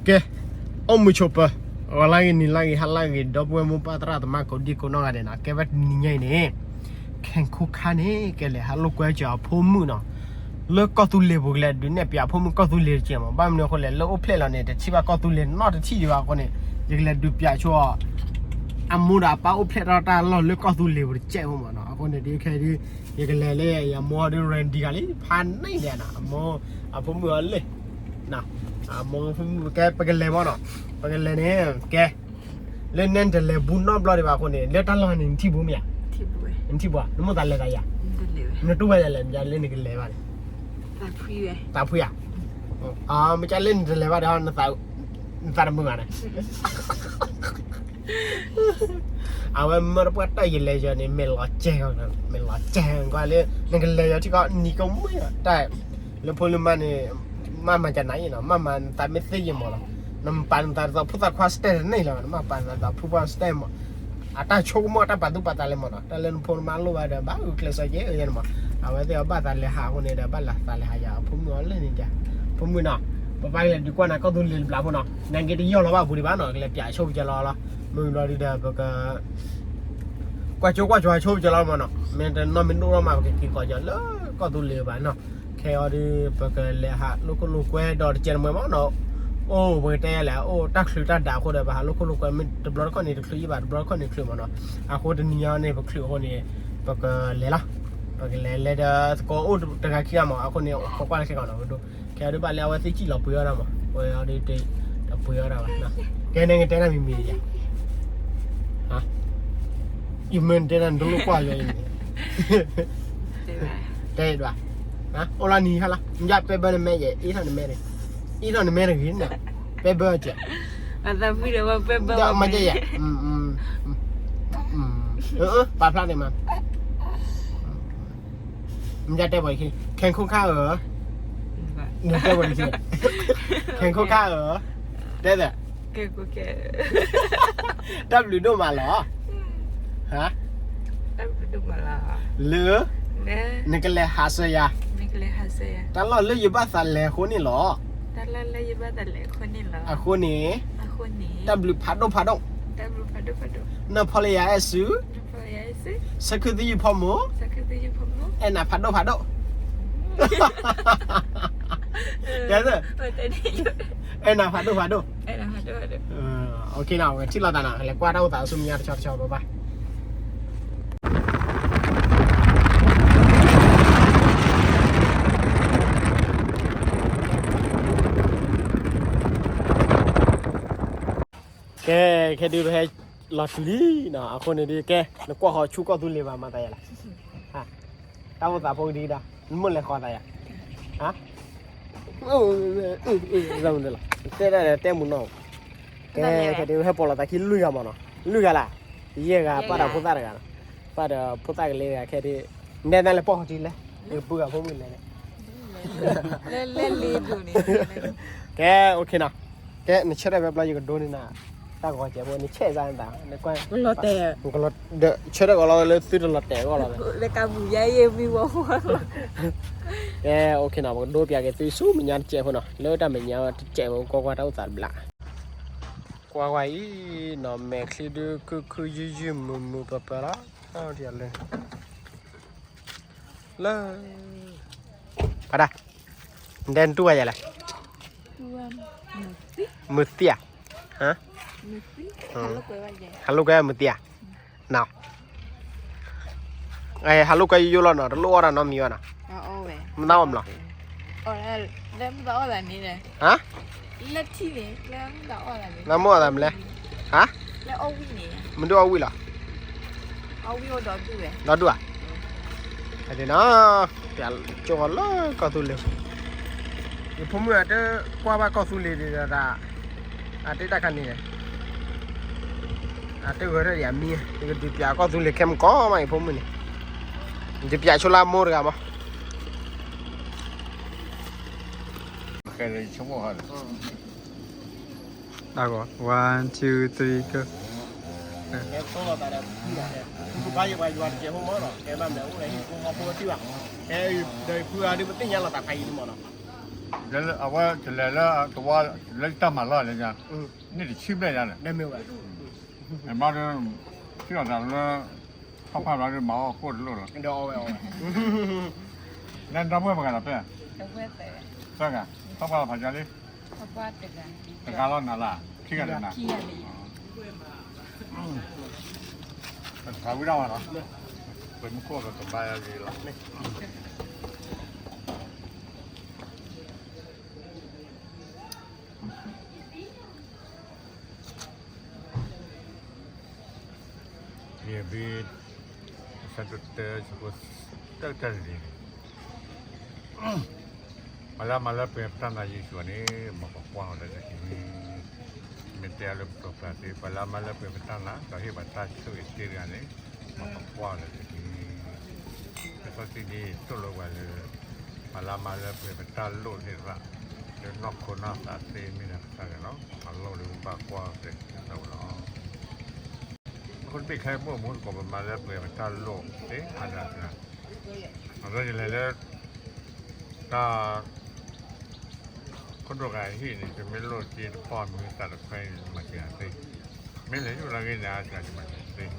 ကဲ, အိၣ်မုာ်ဆိးပၢၤ, ဂီၤလၢဂ့ၤ နံၤလၢဂ့ၤ ဟါလၢဂ့ၤ ဒီပုၢ်ဝဲၢ်မိၢ်ပၢ်သရၣ်သမါကိးဒံကိးနီၢ်ဂၤဒဲးနီၤ, ကဲဝဲတနံၤညါအံၤန့ၣ် ခဲခိၣ်ခါန့ၣ် ကလဲၤဟးလိာ်ကွဲစၢၤအဖိမုၣ်နီၤ, လၢကီၢ်သူလ့ၤပူၤ ကလဲၤဒုးနဲၣ်ပၠးအဖိမုၣ်ကီၢ်သူလ့ၤတကဲးမး, ဘၣ်မနုၤအဃိလဲၣ် လၢအိၣ်ဖျဲၣ်လီၤန့ၣ် တထံၣ်ဘၣ်ကီၢ်သူလ့ၤနီတထံၣ်ဒံးဘၣ်အဃိန့ၣ် ယကလဲၤဒုးပၠးဆိ အမိၢ်ဒီးအပၢ်အိၣ်ဖျဲၣ်ထီၣ်တၢ်လီၢ်လၢကီၢ်သူလ့ၤပူၤတကဲးဖိမးနီၤ, အဃိန့ၣ်ဒုးခဲဒုး ယကလဲၤလၢယမိၢ်ဒုး ready ဂၤလံ ဖးန့ၣ်လဲၣ်နီၤ, အမိၢ်, အဖိမုၣ်အီၤလံ, အမိၢ်ဖိမုၣ်ကဲ ပကလဲၤမးနီၤ, ပကလဲၤန့ၣ် ကဲ လၢနဲနတလဲၤဘူးနီတဘျီဒံးဘၣ်အဃိန့ၣ် လၢတၢ်လီၢ်န့ၣ် နထံၣ်ဘူးမ့ၢ်ဧါ, နထံၣ်ဘူးဧါ, နမိၢ်သးလဲၤသးယၤ, နတူၢ်ဘၣ်ယၤလဲၣ် မ့ၢ်လၢနကလဲၤဘၣ်န့ၣ်, သးဖှံဧါ, မ့ၢ်ကလၢနတလဲၤဘၣ်ဒီး နသးတမုာ်ဘၣ်န့ၣ် အဝဲမၢတပှၢ်တၢၢ်ယလဲၤယၤန့ၣ် မဲာ်လီၤကဲၤ, မဲာ်လီၤကဲၤကွၢ်လၢ နကလဲၤယၤထံကီးနံၤကမှံတၢ်, လၢဖိလၢမါန့ၣ် မါမၤကနၤအံၤနီၤ, မါမၤနသးမ့ၢ်သ့ယဲၢ်မးလီၤ, နပာ်နသးဒ်သိးဖိသၣ်ခွါ style တန့ၢ်လီၤ, နမ့ၢ်ပာ်နသးဒ်သိးဖိခွါ style မး, အတၢ်ဆိကမိၣ်တၢ်ပာ်သူၣ်ပာ်သးလၢမးနီၤ, တၢ်လၢနဖိနမါလိၣ်ဘၣ်ဒီး ဘၣ်ဂုာ်ကျဲးစၢးကဲအၢယဲၢ်န့ၣ်မး, အဝဲသ့ၣ်အဘၣ်သးလဲၤဟးအဃိန့ၣ်ဒီး ဘၣ်သးလဲၤဟးယၤအဖိမုၣ်အီၤလၢန့ၣ်, ဖိမုၣ်နီၤ, ပပၢ်ကလဲၤဒုးကွၢ်နၤကီၢ်သူလ့ၤတဘျီဖိနီၤ, နက့တယီၢ်လီၤဘၣ်ပူၤဒံးဘၣ်နီၤ, ကလဲၤပၠးဆိပကလီလီၤ, မုၢ်ဘျီဒုဒီး ပက ကွၢ်ကၠိကွၢ်ကၠိဆိပကလီမးနီၤ, မ့ၢ်တနီၢ်မ့ၢ်ဒိၣ်ထီၣ်မး ပကက့ၤကီးကၠီလၢကီၢ်သူလ့ၤဘၣ်နီၤ, ခဲအံၤဒုး ပကလဲၤဟးလိာ်ခိၣ်လိာ်ကွဲဒီးတကဲးတမှဲမးနီၤ, အိၣ်ပကတဲလဲၣ် အိၣ်တၢ်ချုးတၢ်ဒၣ်အဃိဒီး ပဟးလိာ်ခိၣ်လိာ်ကွဲ မ့ၢ်တဘျီတခီၣ်န့ၣ်တချုးယံၤဘၣ် တဘျီတခီၣ်န့ၣ်ချုးမးနီၤ, အဃိတနံၤညါန့ၣ် ပချုးအဃိန့ၣ် ပကလဲၤလီၤ, ပကလဲၤလဲၤဒီးသကိးအိၣ်တဂၤခံဂၤမး အဃိန့ၣ် ပကွၢ်လၢခဲကီးနီၤ, ပဒိ ခဲအံၤဒုးဘၣ်လၢအဝဲသ့ၣ်စံၣ်လီၤပှ့ၤအီၣ်တၢ်မး, ဝဲအံၤဒုးတပှ့ၤအီၣ်တၢ်ဘၣ်, ကဲန့ၣ်ကတဲတၢ်မံၤမံၤယၤ, ယမ့ၢ်တဲတၢ်နတလိၣ်ကွၢ်ယၤအံၤန့ၣ်, တဲဒွး, အိၣ်လီၤနံၤဟါလီၤ, ညၣ်ပဲဘၢနမဲယဲၢ် အ့ၣ်ထီၣ်နမဲတဂ့ၤ, အ့ၣ်ထီၣ်နမဲတဂ့ၤန့ၣ်, ပဲဘၢကဲး, မ့ၢ်ကဲယဲၢ်, ပာ်ဖျါန့ၣ်မး မ့ၢ်တဲပှၤခံ, ခဲခိၣ်ခါဧၢ, နတဲပှၤခံ, ခဲခိၣ်ခါဧၢ, တဲဒီး, တၢ်ဘျုးဒိၣ်မးလီၤ, လၢ နကလဲၤဟးဆှဲးယၤ, တၢ်လီၢ်လၢယဘၣ်သးလဲၤအဃိန့ၣ်လီၤ, အဃိန့ၣ်, တၢ်ဘျုးဖးဒိၣ်ဖးဒိၣ်, နဖီလၢယၤအဲၣ်စု ဆၢခုသယုၢ်ဖီမိၢ်, အဲၣ်နၤဖးဒိၣ်ဖးဒိၣ်, တဲ, အဲၣ်နၤဖးဒိၣ်ဖးဒိၣ်, ထံၣ်လိာ်သးနီၤ လဲၤကွၢ်တၢ်အိၣ်သးဆူမဲာ်ညါတဆီတဆီဘၣ်ဘၣ်, ကဲ, ခဲဒုးပဟဲလီၤတုၤလံနီၤ, အဃိန့ၣ်ဒုးကဲ နကွၢ်ဃီၤဆူကီၢ်သူလ့ၤဘၣ်မၤသးယၤလဲၣ်, တၢ်အိၣ်သးဖိကဒံကဒါ, နမ့ၢ်လဲၤဃီၤသးယၤ, တဲဒၣ်တဲမူနီၤ, ကဲ, ခဲဒုးဟဲပိာ်လိာ်သးခံလွံၢ်ဂၤမးနီၤ, လွံၢ်ဂၤလၢ်, ယဲၢ်ဂၤ ပၢ်ဒီးဖိသၣ်တဂၤနီၤ, ပၢ်ဒီးဖိသၣ်ကလဲၤဂၤခဲဒုး, နဲဒၣ်လဲၤပိာ်ဃီၤထံလဲၣ်, ယပုၢ်ဂၤဖိမုၣ်လဲၣ်, ကဲ, OKနီၤ, ကဲ နဆၢထၢၣ်ဖဲဘျီယကဒိန့ၢ်နၤ, တၢ်ဂီၤစဲးဖိ နဆဲးစၢ်နသး, ဆၢထၢၣ်ဂီၤလီၤလၢသုတလီၤတဲာ်ဂီၢ်လီၤ, ကဲ, OKနီၤ, ပကဒိပၠးက့ၤသုဆူမဲာ်ညါတစဲးဖိနီၤ, လၢတၢ်မဲာ်ညါတစဲးဖိ ကွၢ်ကွၢ်တၢ်အိၣ်သးတဘျီ, ကွၢ်ကွၢ်အံၤနီၤ, မဲာ်ချံဒုးခုၣ်ခုၣ်ယုၢ်ယုၢ်မုာ်မုာ်ပၢၤပၢၤလီၤ, လၢ ဖးဒၣ်, နတဲနတူၢ်ဘၣ်ယၤလဲၣ်, မုာ်သံဧါ, ဟးလိာ်ကွဲမုာ်သံဧါ, ဟးလိာ်ကွဲယိယိလီၤနီၤ, တလိၣ်အီၣ်တၢ်နီတမံၤဘၣ်နီၤ, မတၤအီၣ်မလီၤ, ဟါ, လၢမုၢ်အီၣ်သးမလဲၣ်, ဟါ, မဒုးအီၣ်ဝံၣ်လီၤ, ဒီဒူၣ်ဧါ, နီၤ, ကၠိလၢကီၢ်သူလ့ၤ, ယဖိမုၣ်အတကွၢ်ဘၣ်ကီၢ်သူလ့ၤဒံးဒီး အတ့တၢ်ခါန့ၣ်, အတဂၢၢ်ထီၣ်ဒံးအမံၤ, ယကဒုးပၠးကီၢ်သူလ့ၤခဲမုၢ်ကီးမး ယဖိမုၣ်န့ၣ်, ယဒုးပၠးဆိလၢအမိၢ်တဂၤမး, တၢ်ဂီၤ, one, two, three, go. ကဘၣ်ယပှၤယွၤတကဲးဖိမးနီၤ, ကဲဘၣ်မဲာ်အိၣ်ဒီးဟံၣ်ဖိဃီဖိတထံၣ်ဘၣ်, ကဲဒီးဖုဂၤဒုးပသ့ၣ်ညါလိာ်သးဖးယံၤဒုမးနီၤ, အဝဲကလဲၤလၢတဝါလၢတၢ်မၤလီၢ်လဲၣ်ညါ, န့ၣ်တဆံဘျဲၣ်ညါန့ၣ်, မ့ၢ်ဝဲ, ဘၣ်ဒီး ထံၣ်လီၤသးလၢ ထီၣ်ဖးဘျီဒီးမၤအီၣ်ကိၣ်တလိၣ်လီၤ, နဒီပုၢ်ဝဲၢ်ပှဲၤဂၤဒီးဖဲ, သၢဂၤ, ထီၣ်ဖးလီၤဖးကၢလံ, တဂၤလီၤနၤလၢ, ခံဂၤလၢနၤ, ပတဖးဝံၤဒၣ်ဝဲလီၤ, ပမ့ၢ်ခိၣ်ကကဘါယၤလံလီၤ. ယဘ့ၣ် အဆၢဒိၣ်တၢ ဆၢဖိတၢတၢတနံၤန့ၣ်, ပှၤလၢအမၤလၢပှဲၤပတၢ်နာ်ယ့ၣ်ၡူးန့ၣ် မ်ပကွၢ်အီၤလၢတက့ၢ်, မ့ၢ်တဲအီၤလၢပတီၢ်ပျၢ်သ့ ပှၤလၢအမၤလၢပှဲၤပတၢ်နာ် ဒီးဟ့ၣ်ပှၤတၢ်ဆိၣ်ဂ့ၤသ့တဂၤန့ၣ်, မ်ပကွၢ်အီၤလၢတက့ၢ်. လံာ်စီဆှံန့ၣ်သိၣ်လိပှၤလၢ ပှၤလၢအမၤလၢပှဲၤပတၢ်လိၣ်သ့ၣ်တဖၣ် လၢနီၢ်ခိနီၢ်သးသ့မ့ၢ်ဒၣ်ကစၢ်ယွၤလီၤ. အလီၢ်လၢပဘၣ်ကွၢ်က့ၤကစၢ်ယွၤလီၤ. အဃိတဘ့ၣ်ခဲအံၤ ပအိၣ်မူသကိး ပမၤလၢပှဲၤပတၢ်လိၣ်သ့အါဒၣ်တဂၤ, အဃိယလဲၤလၢ တၢ် ခိၣ်ဒိၣ်ဂၤဟံၣ်န့ၣ် ယမ့ၢ်လိၣ်က့တပီၢ်မ့ၢ်သးတခွဲန့ၣ် မၤစၢၤယၤသ့, မ့ၢ်လဲၤယိၣ်လၢအဂ့ၢ်န့ၣ် အါစှၤယမၤစၢၤသ့,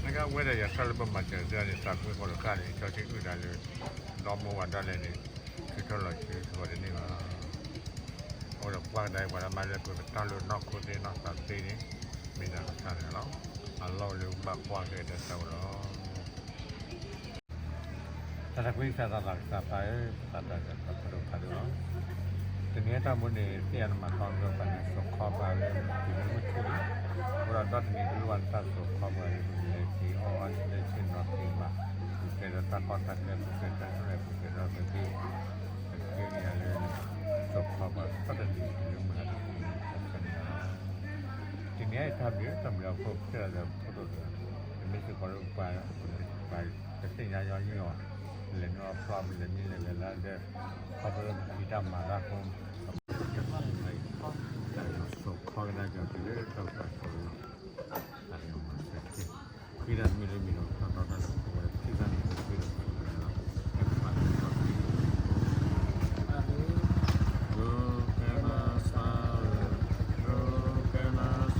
နကဝဲဒီးယၤတၢ်လၢပမၤစၢၤသ့န့ၣ် သးကွံဃီတခါန့ၣ် ဆီဆ့အုၣ်တၢ်လၢ ဒီမိၢ်ဝၤဒၣ်လဲာ်န့ၣ် ထုးထီၣ်လီၤစုကဝီၤတန့ၢ်ဘၣ်. အဃိဒီးပှၤကဒါအံၤ ပှၤလၢမၤလၢပှဲၤပတၢ်လိၣ်နီၢ်ခိသ့နီၢ်သးသ့န့ၣ် မ့ၢ်ဒၣ်ကစၢ်ယွၤလီၤ. အလီၢ်လၢပဘၣ်ကွၢ်က့ၤကစၢ်ယွၤလီၤ. တၢ်သးကွံကစၢ်သးဘၣ်ကစၢ်ပၢ်ဧၢ, ပသးတၢ်ကစၢ်ပၢ်ဖးဒိၣ်ဖးဒိၣ်လီၤ. တနံၤအံၤတၢ်မူန့ၣ် သ့ၣ်ညါနမၤသီကပၤန့ၣ် စိာ်ခီပၤလၢပတံၤလၢမုၢ်ထူၣ်လံ, အဃိဒီးဒီတနံၤတလိၣ်ဘၣ်နတၢ်စိာ်ခီပၤလၢပကလဲၤက့ၤအီၣ်အီၣ်ဆံးဆံးနီၤဖံးဘၣ်, ပကဲဒီးတၢ်ကီတၢ်ခဲ ပကဲတၢ်ဆိၣ်ဂ့ၤ ပကဲဒီးပသ့ၣ်, ပကဲန့ၣ်လၢ စိာ်ခီပၤဒီတနံၤတလိၣ်မုၢ်ဟါတနံၤန့ၣ် တၢ်ဆၢန့ၣ်လီၤ. တနံၤအံၤတၢ်ဘျုးတၢ်ဘျုးအဃိ ပထံၣ်လီၤဒီးဖိဒိၣ်တဂၤ, ပမ့ၢ်စ့ၢ်ကီးလၢပှၤ ပှၤတသ့ၣ်ညါညီနုၢ်အီၤ, လဲၤနုာ်အီၣ်ဖျီ ပလဲၤမံလဲၤလဲၤလၢဒီး ခီဖျိလၢပဖံးတၢ်မၤတၢ်အဃိ, စိာ်ခီကဒါက့ၤတုၤလၢတၢ်ပှၤစိာ်လီၤ, တၢ်မၤစၢၤတက့ၢ်, ဃ့တၢ်တမံၤလၢမံၤဒီး တီတီတၢ်လၢပဝဲထံၣ်တၢ်န့ၣ် ပဃ့ဒီးပှၤလီၤ, ကဲမၤစၢၤ, ကဲမၤစၢၤ, ကဲမၤစၢၤ,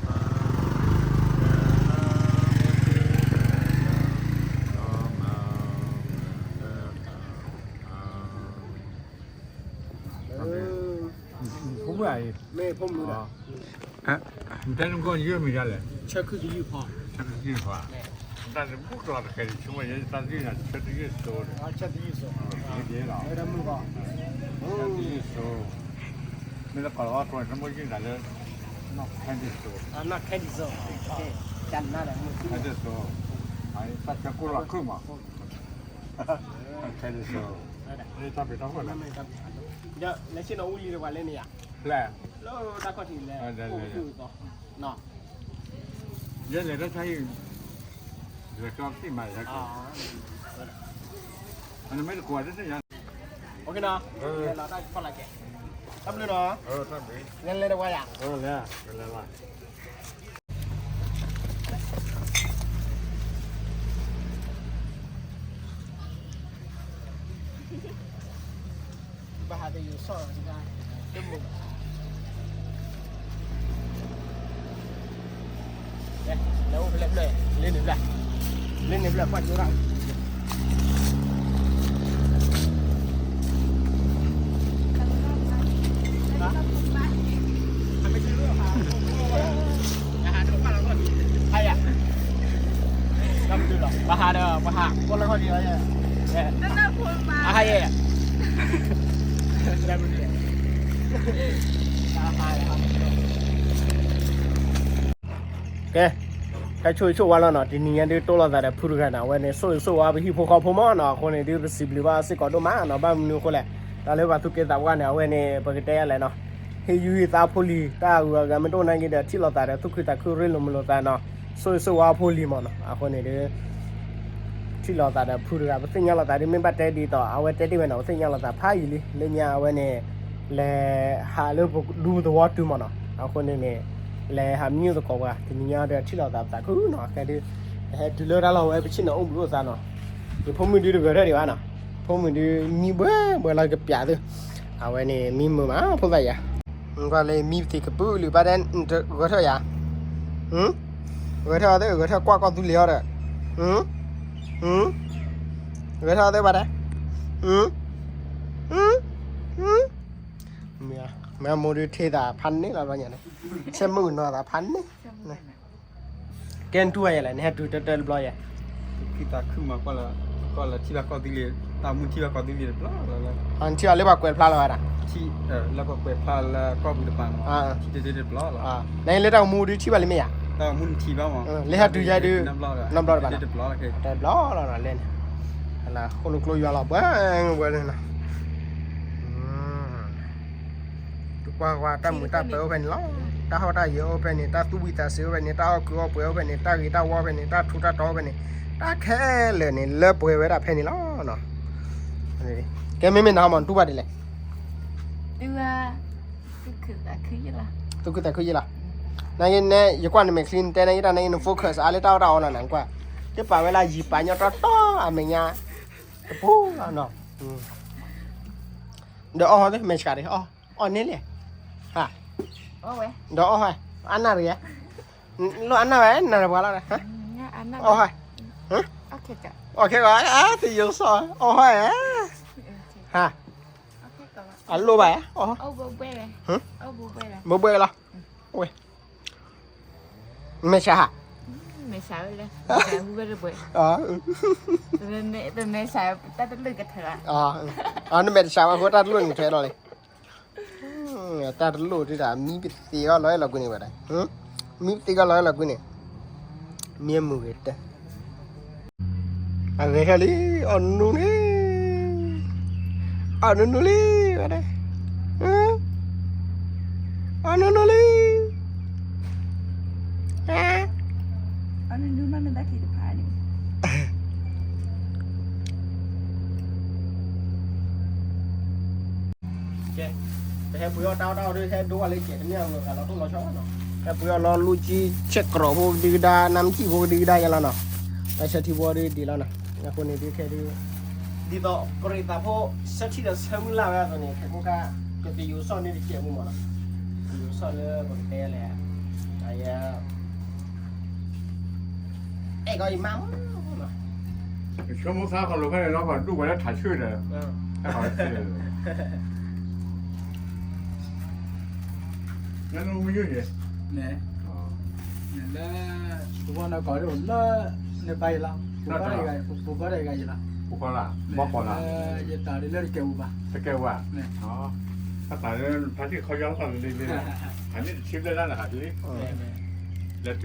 ဖိမုၣ်ဧါအံၤ, မ့ၢ်ဖိမုၣ်ဒီး, နတဲနကီၢ်ယုၢ်မံၤဒ်လဲၣ်, ဆၢခုကယုၢ်ဖီ, ဆၢခုကယုၢ်ဖီ, တၢ်တဘူၣ်ကျိၤတဃဲၤဒံးဆိကမိၣ်ယဲ တၢ်သ့ၣ်ညါဆၢတယုၢ်စိဒီး, ဆၢတယုၢ်စိ, ဆၢတယုၢ်စိ, မ့ၢ်လၢကီၢ်လီၤဝါကျိၤန့ၣ် တမ့ၢ်ယုၢ်နၤလၢ နီၢ်ခဲဒံးစိ, နီၢ်ခဲဒံးစိ, ခဲဒံးစိ, တၢ်ဆၢကိၣ်လီၤခုၣ်မး, ခဲဒံးစိ, တၢ်ဘျုးတၢ်ဖှိၣ်လီၤ, ဒီးလဲၤဆ့ၣ်နီၤဝံၤလံတပှၤလၢန့ၣ်ဧါ, လၢတၢ်ခီၣ်ထံးလဲၤ, ယဲလဲၤတၢ်ဆါဟံၣ်, လဲၤကီသံၣ်မးယဲ, နမ့ၢ်တကိးတသ့ၣ်ညါ, တၢ်ဘျုးနီၤ, လဲၤလဲၤတဝါယၤ, လဲၤ, လဲၤလီၤ. ဘၣ်ဟးတယိၤဆီၣ်လီၤ, တမုာ်ဘၣ်, လဲၤအိၣ်ဖဲလဲၣ်ဖျၢၣ်, လၢန့ၣ်ဖျၢၣ်, လၢန့ၣ်ဖျၢၣ်ကွၢ်ကၠိဒၣ် ပှၤဟးဒီး ပှၤဟး ကိးလၢခီၣ်ထံး, အဟါယဲ, ကဲ, တၢ်ဆိၣ်ဂ့ၤဆိၣ်ဝါလီၤနီၤ, တနံၤညါဒုးတိၢ်လိာ်သးဒီးဖုတဂၤနီၤ, အဝဲန့ၣ် ဆိၣ်ဂ့ၤဆိၣ်ဝါပဟံၣ်ဖိဃီဖိမးနီၤ, အဃိန့ၣ်ဒုး ပစံးဘျုးဘၣ်စ့ၢ်ကီးဒိၣ်မးနီၤ, ဘၣ်မနုၤအဃိလဲၣ်, တၢ်လၢပှၤသူၣ်ကဲသးပှၢ်န့ၣ် အဝဲန့ၣ် ပကတဲယၤလဲၣ်နီၤ, ဟ့ၣ်ယုၢ်ဟ့ၣ်သါဖိလံၤ တၢ်အဂုၤအဂၤမ့ၢ်တအိၣ်နာ်က့ဒီး ထံၣ်လိာ်သးဒီးသူၣ်ခုသးခုရ့လိာ်မုာ်လိာ်သးနီၤ, ဆိၣ်ဂ့ၤဆိၣ်ဝါဖိလံၤမးနီၤ, အဃိန့ၣ်ဒုး ထံၣ်လိာ်သးဒီးဖုတဂၤ ပသ့ၣ်ညါလိာ်သးဒ်မ့ၢ်ဘၣ်တဲဒ်သိး အဝဲတဲတ့ၢ်ဝဲနီၤ, ပသ့ၣ်ညါလိာ်သးဖးယံာ်လံ, လၢညါအဝဲန့ၣ် လဲၤဟးလၢပဒူသဝီတုၤမးနီၤ, အဃိန့ၣ်န့ၣ် လဲၤဟးမံသကိးပှၤ တနံၤညါဒီးထံၣ်လိာ်သးပသးခုနီၤ, ကဲဒုး ဟဲတုၤလၢတၢ်လီၢ်ဝဲ ပဆ့ၣ်နီၤအိၣ်ဘှံးအိၣ်သါနီၤ, ယဖိမုၣ်ဒုးတဂဲၤထၢၣ်ဒံးဘၣ်နီၤ, ဖိမုၣ်ဒုးမံဘှဲဘှဲလီၤကပျးသု, အဝဲန့ၣ်မံမုာ်မးဖိသၣ်ယၤ, ကွၢ်လၢမံပသံးကပုၢ်လုာ်ဘၣ်ဒဲး ဂဲၤထၢၣ်ယၤ, ဂဲၤထၢၣ်အီၤသ့ၣ် ဂဲၤထၢၣ်ကွၢ်ကီၢ်သူလ့ၤအီၤဒီး, ဂဲၤထၢၣ်အီၤသ့ၣ်ဘၣ်ဒဲး, မ့ၢ်မိၢ်ဒုးထံၣ်သးဖးန့ၣ်လီၤဘျီညါန့ၣ်, ဆဲးမုၢ်ကနီၤသးဖးန့ၣ်, ကဲနတူၢ်ဝဲယဲလဲၣ် နဟဲတုၤတၢ်တၢ်တဘျီယဲ, ခံသးခုမးကွၢ်လၢ, ကွၢ်လၢထံၣ်ဘၣ်ကီၢ်သူလ့ၤ, တၢ်မူထံၣ်ဘၣ်ကီၢ်သူလ့ၤတဘျီလီၤ, နထံၣ်အီၤလၢပှၤကွဲးဖျါလီၤဝဲဒၣ်, လၢပှၤကွဲးဖျါလၢကီၢ်ပူၤတပၤမး, ထံၣ်တဘျီလီၤ, နလၢတၢ်ဂီၤမူဒုးထံၣ်ဘၣ်လံမ့ၢ်ယၤ, တၢ်ဂီၤမူနထံၣ်ဘၣ်မး, လၢဟဲတုၤယဲဒုး, နီတဘျီတဘၣ်, တဘျီလီၤလဲၣ်န့ၣ်, ဃိၣ်လိာ်ကျိယွၤလီၤ ဘှဲဘှဲန့ၣ်လီၤ ကွၢ်ကွၢ် တၢ်မုာ်တၢ်ပၢၤအိၣ်ဖဲန့ၣ်လီၤ. တၢ်ဟီၣ်တၢ်ယၢၤအိၣ်ဖဲန့ၣ်, တၢ်သူၣ်ဝံၣ်သးစ့အိၣ်ဖဲန့ၣ်, တၢ်အီၣ်ကုာ်အီၣ်ပှဲၤအိၣ်ဖဲန့ၣ်, တၢ်ဂ့ၤတၢ်ဝါအိၣ်ဖဲန့ၣ်, တၢ်ထူးတၢ်တီၤအိၣ်ဖဲန့ၣ်, တၢ်ခဲလၢာ်န့ၣ် လၢပှဲၤဝဲဒၣ်ဖဲန့ၣ်လီၤ. ကဲ မ့မ့ၢ်နဟီမး နတူၢ်ဘၣ်ဒ်လဲၣ်. သူၣ်ခုသးခုယလီၤ. နာ်က့န့ၣ် ယကွၢ်နမဲာ်ချံ နတဲန့ၣ် ယတၢ်န့ၣ် န focus အါလၢတၢ်အီၣ်တၢ်အီလီၤ နကွၢ်, တပာ်ဝဲလၢယံာ်ပာ်ညီတီတီ အမဲာ်ညါ တပူၤလီၤနီၤ. ဒီးအီၣ်ဟီသ့ၣ် မဲာ်ဆှးဒံး အီၣ်န့ၢ်လဲၣ်, ဒီးအီၣ်ဟီ အနၢ်တဂ့ၤ, လိၣ်အနၢ်ဝဲ နၢ်တပှၤလီၤ, အီၣ်ဟီ, အီၣ်ခဲဂီၤ အသ့ယိၤစီၣ် အီၣ်ဟီ, ဟါ, အလိၣ်ဘၣ်, ဘိဘှဲလီၤ, ဝဲ မဲာ်ဆှးဟါ, နမဲာ်တဆှးဝဲအဃိ တၢ်တလိၣ်န့ၣ်ထဲလီၤလံ. တၢ်တလိၣ်ဒ်တၢ် မံပသံးအီၤလီၤလီၤကွံာ်န့ၣ်ဝဲဒၣ်, မံပသံးအီၤလီၤလီၤကွံာ်န့ၣ်, မံမုာ်ဂ့ၤတၢ် အဂဲၤထီၣ်လံ, အီၣ်နူနူလံ, အီၣ်နူနူလံ, ဝဲဒၣ်, အီၣ်နူနူလံ, အီၣ်နူနူမ့ၢ်မ့ၢ်တၢ်ခံတဖၣ်န့ၣ် ကဲ, ပဟဲပှ့ၤအီၣ်တၢ်အီၣ်တၢ်အီဒီး ဟဲဒိအီၣ်လၢကဲး တမ့ၢ်အဂၤလီၤတိၢ်လီၤဆီနီၤ, ဟဲပှ့ၤအီၣ်လီၤလူကံဆဲးကြီဖိကဒံကဒါ နါမစံၣ်ဖိကဒံကဒါယလီၤနီၤ, တၢ်ဆၢထံဖိဒုးဒံးလီၤနီၤ, အဃိန့ၣ်ဒုးခဲဒုး, ဒ်သိးပရံးသးဖိ ဆၢထံဒီးဆၢမုၢ်လၢ်ဝဲအသိးန့ၣ် ခဲကိးခါ ကသယိၤစီၣ်န့ၢ်တကဲးဖိမးနီၤ, ကသယိၤစီၣ်လၢပကတဲလဲၣ်, အယဲ အဲၣ်ကီးယမါမး, ဆိကမိၣ်သးခီလိာ်ဖဲန့ၣ်လီၤ ပှၤဒူၣ်ပှၤလၢထးဆၢဒီး, နမ့ၢ်ယိၣ်န့ၣ်, လၢ, ပကီၢ်နီၢ်ကီၢ်ဒ်အိၣ်လၢ, နဘါယလီၤ, ပကီၢ်ဒၣ်ယဂၤယလီၤ, ပကီၢ်လၢ, ဘီကီၢ်လၢ, ယတၢ်ဒ်လၢတကဲးပူၤဘၣ်, တကဲးပူၤဧါ, တၢ်လၢဖါတံၢ်ခီယီလီၤလံလံ, အန့ၣ်တဆံဘျဲၣ်ဒၣ်နဟးလံ, လဲၤတုၤလၢ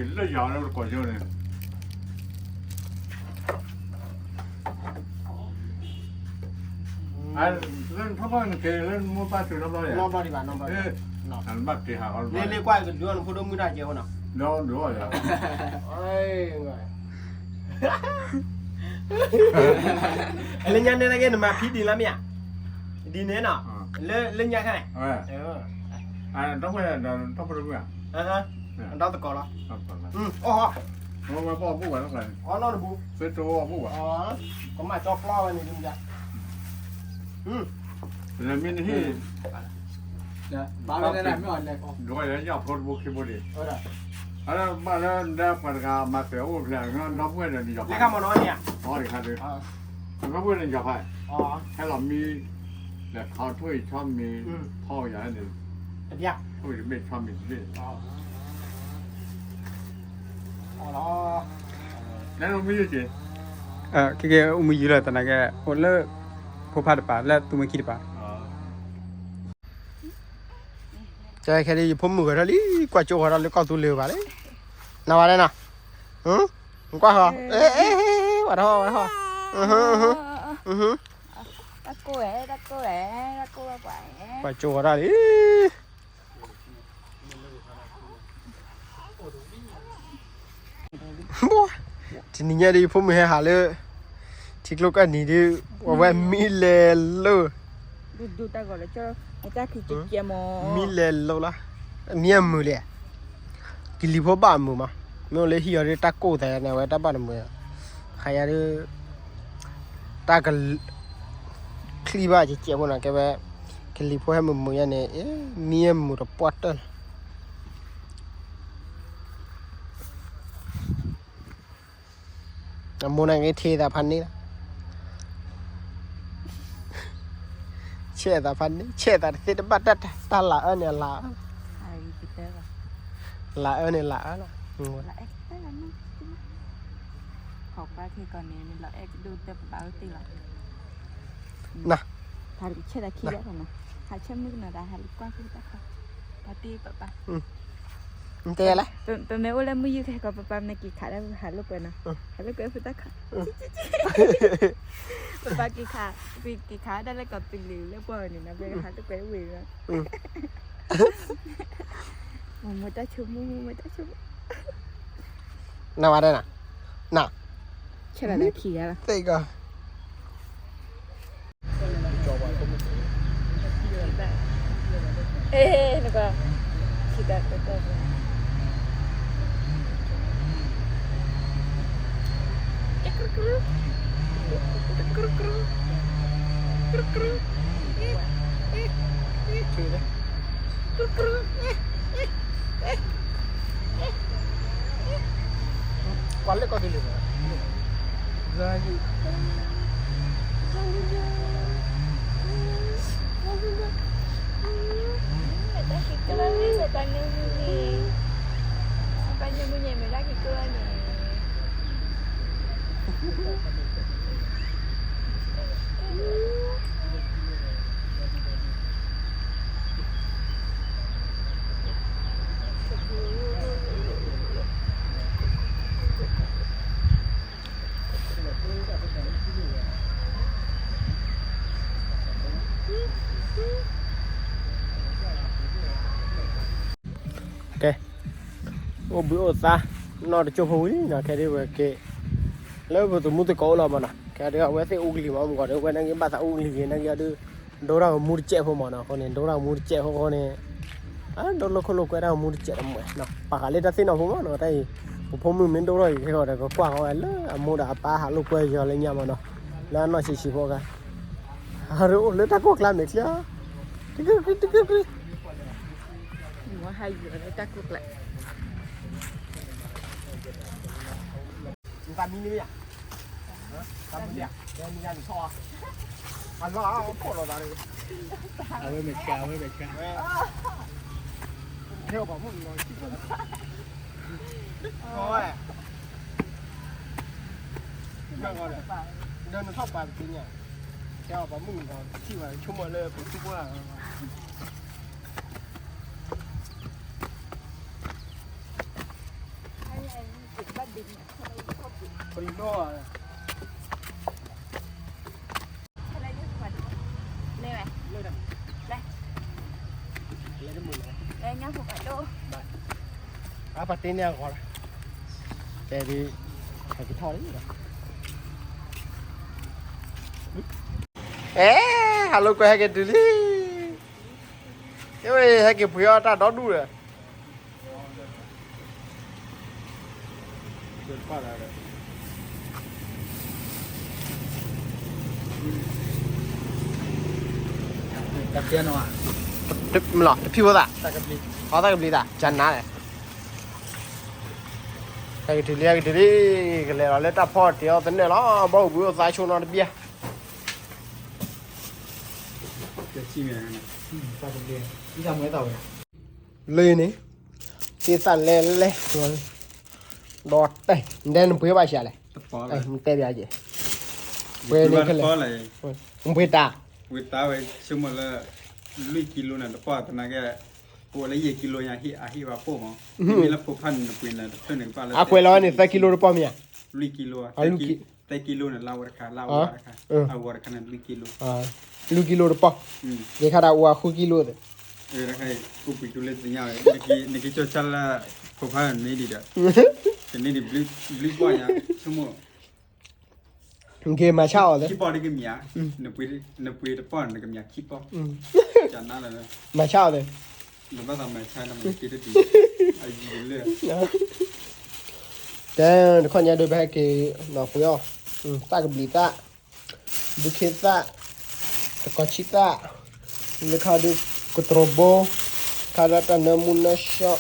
ယၤလၢပကီၢ်ယိၣ်န့ၣ် လၢနထီၣ်ဘၣ်နက့ၤလၢနမိၢ်ပၢ်စုၤနီတဘျီယါ, နီတဘျီဒံးဘၣ်, နီတဘျီဒံးဘၣ်, နဘၣ်က့ၤဟးအီၤ, လ့လ့ကွၢ်ကဒုးအီၣ်နဖိဒိၣ်မုၣ်တၢ်ကဲး, ဒုးအီၣ်ယါ, လၢညါန့ၣ်က့ၤ နမၤဖံဒ်လၢမ့ၢ်ဧါ, ဒ်န့ၣ်နီၤ, လၢညါခါန့ၣ် ဒီပုၢ်ဝဲၢ်ဒီး ဒီပုၢ်ဝဲၢ်, ဒီသကိးလီၤ, အီၣ်ဟီ, အီၣ်နီတဘူး, ကမၣ်ကၠီပျီဝဲန့ၣ်, မ့ၢ်နဟ့ၣ်, ဘၣ်ဝဲန့ၣ်, ဒိးယၤဖိတဘိခံဘိဒံး, အဘၣ်လၢဒၣ်ပှၤတဂၤမၤစၢၤအိၣ်ဖျဲၣ်, ဒီပုၢ်ဝဲၢ်ဒီးနယီၤဖး, ဒီပုၢ်ဝဲၢ်န့ၣ်ယီၤဖး, ဟဲလီၤမံ, လဲၤခီထွံၣ်ဆီမံၤ, ဖီယၤန့ၣ်, တဘျီ, အိၣ်တဘ့ၣ်ဆီမံၤတဘ့ၣ်, နမ့ၢ်ယိၣ်က့ၤ, ကဲကဲ အိၣ်မ့ၢ်ယုၤလီၤ သနာ်က့ အိၣ်လၢ ဖိဖါတပၤ လၢသူမွဲခံတပၤ, ကဲခဲဒုး ယဖိမုၣ်ဂဲၤထီၣ်လံ ကွၢ်ကၠိဃီၤထီၣ်လၢကီၢ်သူလ့ၤဘၣ်လံ, နဝဲဒၣ်နီၤ, ကွၢ်ဃီၤ, ဝဲထီၣ်ဝဲထီၣ်, ကွၢ်ကၠိဃီၤထီၣ်လံ. တနံၤညါဒီး ယဖိမုၣ်ဟဲဟးလၢ ထံကျိကၢ်နံၤဒုး အဝဲမံလဲၤလိာ်, မံလဲၤလိာ်လီၤ, မံအမုာ်လဲၣ်, ကလံၤဖိဘၣ်အမုာ်မး, မ့ၢ်အိၣ်လၢဟံၣ်အီၤဒုး တၢ်ကိၢ်သးန့ၣ် အဝဲတၢ်ဘၣ်တမုာ်, ခါယါဒုး တၢ်က ချံဘၣ်ကဲကဲဖိနီၤ ကဲဝဲ, က ကလံၤဖိဟဲမုာ်မုာ်ညါန့ၣ် အ့ မံဟဲမုာ်တပှၢ်တၢၢ်လီၤ. အမိၢ်န့ၣ်က့ၤထံၣ်သးဖးန့ၣ်လီၤ. ဆဲးသးဖးန့ၣ် ဆဲးသးတသ့တဘၣ်တၢ် တၢ်လၤအၢန့ၣ် အလၤအၢ, လၤအၢန့ၣ်လၤအၢလီၤ. န ဟးဆဲးမုၣ်ကနီၤဒီး ဟးလၢကွၢ်ဖုတၢ်ခီ, ပၢ်တ့ပပၢ်, တဲလဲၣ်, ပမ့ၢ်အိၣ်လၢမုၢ်ယုၢ်ခဲကီး ပပၢ်မ့ၢ်က့ၤခးဒၣ် ဟးလိာ်ကွဲနီၤ, ဟးလိာ်ကွဲဖုတၢ်ခီ, ပပၢ်က့ၤခး, ပက့ၤခးဒၣ်လၢကီးပလံၤလၢပှၢ်အီၤန့ၣ်နီၤ ပဟးလိာ်ကွဲဝံၤလီၤ. မ့ၢ်တၢ်ဆိကမိၣ် မ့ၢ်တၢ်ဆိကမိၣ်, နဝဲဒၣ်နၤ, န ဆဲးလီၤဒီးခံဂၤလီၤ. သ့ၣ်ကီး အဲ နက ခံဂၤကက ကွၢ်လၢကီၢ်သူလ့ၤဘၣ်, တၢ်ခံကလၢန့ၣ် ပပၢ်ညိမုၣ်န့ၣ်, ပပၢ်ညိမုၣ်န့ၣ် မ့ၢ်တၢ်ခံကလၢန့ၣ်. ကဲ, အိၣ်ဘှံးအိၣ်သါ, နီၢ်တကၠိၢ်ဖိဝံၤနီၤ ခဲဒ်ဝဲက့ၤ, လၢပသမူသကိးအိၣ်လီၤမးနီၤ ခဲဒ်အဝဲသ့ၣ်အူကလံၤမး မ့ၢ်ကီးဒ်ဝဲန့ၣ်က့ၤဘၣ်သးအူကလံၤက့ၤန့ၣ်က့ၤဒီး ဒိတၢ်ဂီၤမူတစဲးဖိမးနီၤ အဃိန့ၣ် ဒိတၢ်ဂီၤမူတစဲးဖိအဃိန့ၣ်, အဒိလၢခိၣ်လိာ်ကွဲတၢ်ဂီၤမူတစဲးတမံၤနီၤ ပာ်ဃာ်လၢတၢ်သ့ၣ်နီၣ်ဖိမးနီၤ တၢ်အံၤ, ပဖိမုၣ်မ့ၢ်ဒိထီၣ်အံၤခဲကီးဒီး ကကွၢ်ဃီဝဲလၢအမိၢ်ဒီးအပၢ်ဟးလိာ်ကွဲယီၤလၢညါမးနီၤ, လၢအနီၢ်ဆံးဆံးဖိအခါ, အဒိအိၣ်လၢတၢ်ကိၢ်ကျါမဲာ်ချံအီၤ, တကရူၢ်တကရူၢ်, မ့ၢ်ဟးယီၤလၢတၢ်ကိၢ်ကျါ နသးမံန့ၣ်မ့ၢ်ဧါ, သးမံန့ၣ်ဧါ, နမံန့ၣ်နထီၣ်ဧါ, အလီၤဖိးလီၤသးန့ၣ်, အဝဲမဲာ်ဆှး အဝဲမဲာ်ဆှး, ဟဲအီၤပှၤမုၣ်နီၤ, ဝဲ, ဒီးနထီၣ်ပာ်ပသ့ၣ်ညါ, ဟဲအီၤပှၤမုၣ်နီၤ ထံၣ်ဘၣ်ဆိကမိၣ်လၢပသူဖိဧါ ပနီၢ်, အပာ်တ့ၢ်န့ၢ်အဂီၤလီၤ, တဲဒ်, ဟဲက့ၤထီၣ်လံ, အဲ, ဟးလိာ်ကွဲဟဲက့ၤတုၤလံ, အ့ဝဲ ဟဲက့ၤပှ့ၤအီၣ်တၢ်ဒီဒူၣ်ဒီး တဖံးဖိသး, အသးကဘျံးသး ကနါလဲၣ်, ဟဲက့ၤတုၤလံ ဟဲက့ၤတုၤလံ, ကလဲၤလီၤလၢတၢ်ဖီၣ်တ့ၢ်အီၣ်သနၢၣ်လီၤ, ဘီအိၣ်ဘှံးအိၣ်သါဆိနီတဘျီ လၢန့ၣ်, က့သၣ်လဲလဲ, ဒီးတဲ, နတဲနပှ့ၤဘၣ်ဆံးလဲၣ်, နတဲဘၣ်က့ၤ, ပှ့ၤန့ၣ်ခဲလၢာ်, နပှ့ၤတၢ်, ပှ့ၤတၢ်ဝဲ ဆိကမိၣ်လၢ လွံၢ်ကံလိန့ၣ် တပီၢ်သနာ်က့, ပအိၣ်လၢယဲၢ်ကံလိညါ အဟ့ၣ်ဘၣ်ပိၢ်မး, မ့မ့ၢ်လၢဖိဖၣ်န့ၣ် နပှ့ၤန့ၣ် တဖျၢၣ်န့ၣ်ကဘၣ်လၢ အကွဲးလီၤဝဲန့ၣ် သၢကံလိတပီၢ်မ့ၢ်ဧါ, လွံၢ်ကံလိ, သၢကံလိန့ၣ် လၢအဝဲတခါ, လၢအဝဲတခါ, အဝဲတခါန့ၣ် လွံၢ်ကံလိ, လွံၢ်ကံလိတပီၢ်, ယခါဒၣ်အိၣ်ဃုကံလိသ့ၣ် အိၣ်ပှ့ၤကၠိလၢသ့ၣ်ညါဝဲ, နက့ၤကၠီၣ်ဆၣ်လၢ ဖိဖၣ်န့ၣ်ဒံးဒီး, ကန့ၢ်ဒံးဘျုးပှၢ်ညါ, ဆိကမိၣ် က့ၤမၤဆါအီၤသ့, ခံပီၢ်ဒ်ကမၠး, နပှ့ၤတပီၢ်န့ၣ် နကမၠးခံပီၢ်, ကနါလၢ, မၤဆါအီၤသ့, နဘၣ်သးမၤဆါ နမၤက့ၤတဒံး, အယံၤလၢ တဲတခီညါဒုး ပဟဲက့ၤနီၤ ပှ့ၤအီၣ်, သၣ်ကဘျံးသၣ်, ဘုခ့သၣ်, တကီၤဆံသၣ်, လၢခါဒုး ကတြီၤဘိ, ခါဒီးတၢ်နၢမူနၢဆှီ,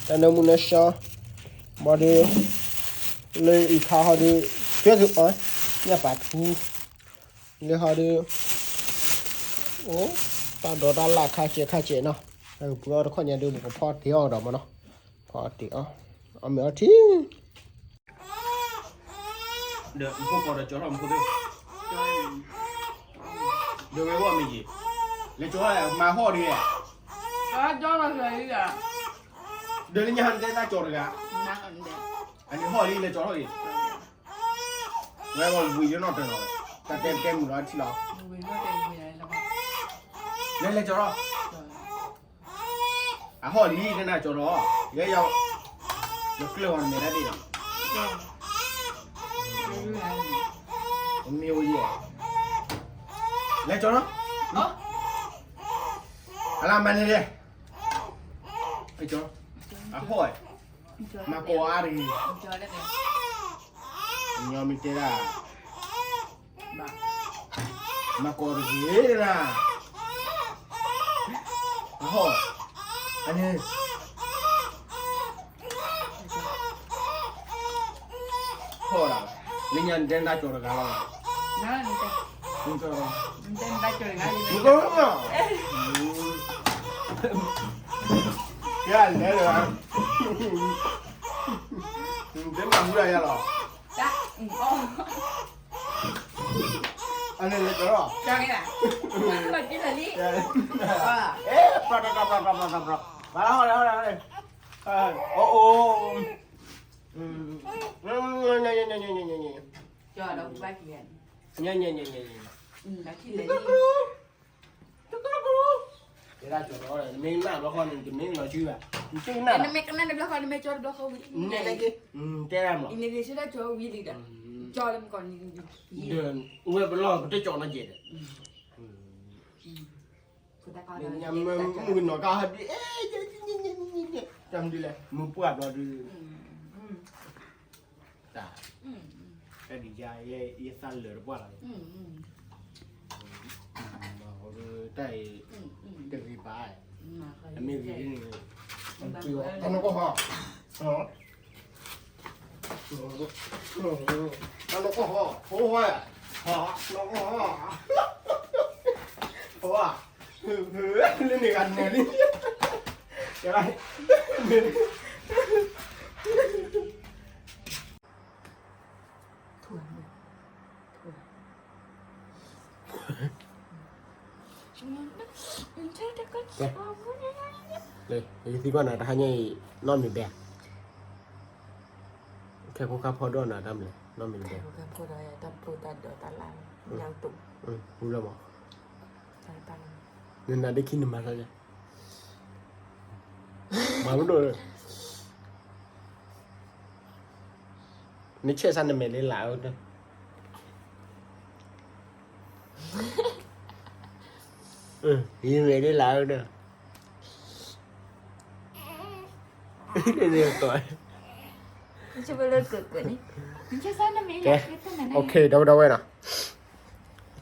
တၢ်နၢမူနၢဆှီ, ဘၣ်ဒီး လၢအံၤခါဟီဒီး ကဲသုအီၤ ညၣ်ပာ်ထူ, လၢဟီဒီး အိၣ် တၢ်ဒိးတၢ်လၣ်ခါစဲးခါစဲးနီၤ, ပှၤအီၤတခီညါဒီး ပကဖီတ့ၢ်အီၤကဒီးမးနီၤ, ဖီတ့ၢ်အီၤ, အီၣ်မ့ၤအီထံ ဒီးမူခိၣ်ကီးဒီးကၠီထီၣ်မူခိၣ်သ့ၣ်, ဒီးဝဲဝီၢ်မ့ၢ်ယံၤ, လဲၤကၠီထီၣ်မၤဟီၣ်ဒံး, ဒီးလၢညါဟးတဲတၢ်ကၠီတဂၤ, အန့ၣ်ဟီၣ်လံလဲၤကၠီထီၣ်အံၤ, ဝဲဝီၢ်ဝံၤလၢနီၢ်တၢၤလီၤ, တၢ်တဲတဲမုာ်လီၤထံလီၤ, လဲၤလဲၤကၠီထီၣ် အဟီၣ်လံ နနၢ်ကၠီထီၣ်, ယဲယၤ, ယကျၢၢ်အီၤနမဲာ်တၢ်ဒ့ၣ်လီၤ, မ့ၢ်အိၣ်ယဲ, လဲၤကၠီထီၣ်, အလၢမၤန့ၣ်လဲၣ်, အဟီၣ်, မၤကိးအါတဂ့ၤ, ညီမ့ၢ်တဲဒၣ် မၤကိးတဂ့ၤဒၣ်, အဟီၣ်, အန့ၣ်, ဟီၣ်ဒၣ်, လၢညါနတဲနတၢ်ကၠီတဂၤလီၤ, နကီၢ်လီၤ, ယလဲၤလၢ, နတဲမၤမူဒၣ်ယၤလီၤ. အန့ၣ်လဲၤကၠီလီၤ, အဲ, ပှၤတၢ်ပှၤပှၤပှၤပှၤပှၤ, ပှၤလၢဟီၣ်လၢဟီၣ်လၢဟီၣ်လၢ, အိၣ်အိၣ်, ညါညါညါညါ, တဲဒၣ်ကၠီလီၤ, နမ့ၢ်နၢ်ဘျီဃီန့ၣ် တမ့ၢ်လီၤဆူဘၣ်, နတနၢ်ဘၣ်, နမ့ၢ်ကနၣ်တဘျီဃီ နမ့ၢ်ကၠီတဘျီဃီဝံၤ, နဲၣ်က့, တဲဒၣ်မး, နက့ၤဆူဒၣ်ကၠီဝံၤလံဒီး, ကၠီလၢမကီးန့ၣ်, ဒီး ဝဲပလီၢ်ပတကၠီနီၤကဲးဒီး, မုၢ်ကနီၤကါဟဲဒ်, တၢ်မနုၤလဲၣ် မုၢ်ပှၢ်ဘျီဒုး, တၢ်, တၢ်ဒ်ယၤ ယသးလၢာ်တပှၢ်လီၤ, တၢ်အံၤ, တဂ့ၤဘၣ်, အမ့ၢ်ဂ့ၤန့ၣ်, တၢ်နီၢ်ကီၢ်ဟီ, တၢ်နီၢ်ကီၢ်ဟီ, ဖိဝဲ, နီၢ်ကီၢ်ဟီ, ဖိဝဲ, လၢန့ၣ်ဂၤနဲၣ်လံ, ကဲ, လၢယသံကွၢ်နၤ တဟါညါအံၤ နီၢ်မံၤဘဲ, ခဲခိၣ်ခါဖီဒိၣ်နၤ တၢ်မလဲၣ် နီၢ်မံၤဘဲ, တၢ်ပူတၢ်ဒိးတၢ်လၢ်, ညၣ်တူာ်, ဟူလီၤမး, နနၤဒ့ခံနမၤသး, မၤမဒိၣ်, နဆဲးစၢ်နမဲာ်လၢလၢ်ဧၢ, ယမဲာ်လၢလၢ်ဧၢ, ကဲ, ဒီပုၢ်ဒီဝဲၢ်နီၤ,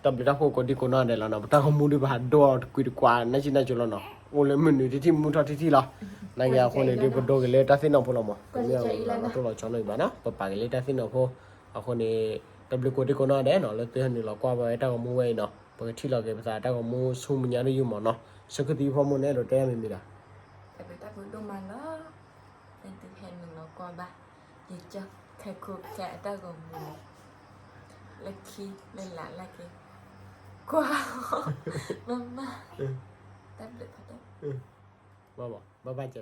တၢ်ဘျုးတၢ်ဖှိၣ်ကိးဒံကိးနီၢ်ဒဲးလီၤနီၤ, ပတၢ်ဂီၤမူဒုး ပဟးဒိအီၤတကွံာ်တကွၢ် နၢ်ဆံနၢ်ကၠိလီၤနီၤ, အိၣ်လၢမုၢ်နုာ်ထံထံ မူထီၣ်ထံထံလီၤ, နာ်က့အဃိန့ၣ်ဒုး ပဒိက့ၤလၢတၢ်သ့ၣ်နီၣ်ဖိလီၤမး, ပမ့ၢ်အီၤလီၤတိၢ်လီၤဆီနီတဘၣ်နီၤ, ပပာ်က့ၤလၢတၢ်သ့ၣ်နီၣ်ဖိ, အဃိန့ၣ်, တၢ်ဘျုးကိးဒံကိးနီၢ်ဒဲးနီၤ လၢသုဟဲနုာ်လီၤကွၢ်ဘၣ်ဝဲတၢ်ဂီၤမူဝဲအံၤနီၤ, ပကထံၣ်လီၤက့ၤပသးတၢ်ဂီၤမူဆူမဲာ်ညါတယုၢ်မးနီၤ, ဆၢခုသံဖီမုၢ်န့ၣ် အဲၣ်ဒိးတဲတၢ်မံၤမံၤဒီး တၢ်ဘျုးတၢ်ဖှိၣ်ဒိၣ်မးလီၤ, သုဟဲနုာ်လီၤကွၢ်ဘၣ်, ယကၠီခဲခိၣ်ခဲအတၢ်ဂီၤမူ, လၢခံလၢလၢ်လၢ်က့ၤ, ကွၢ်, မမ, တၢ်ဘျုးဖးဒိၣ်, ဘၣ်ဘၣ်ကဲ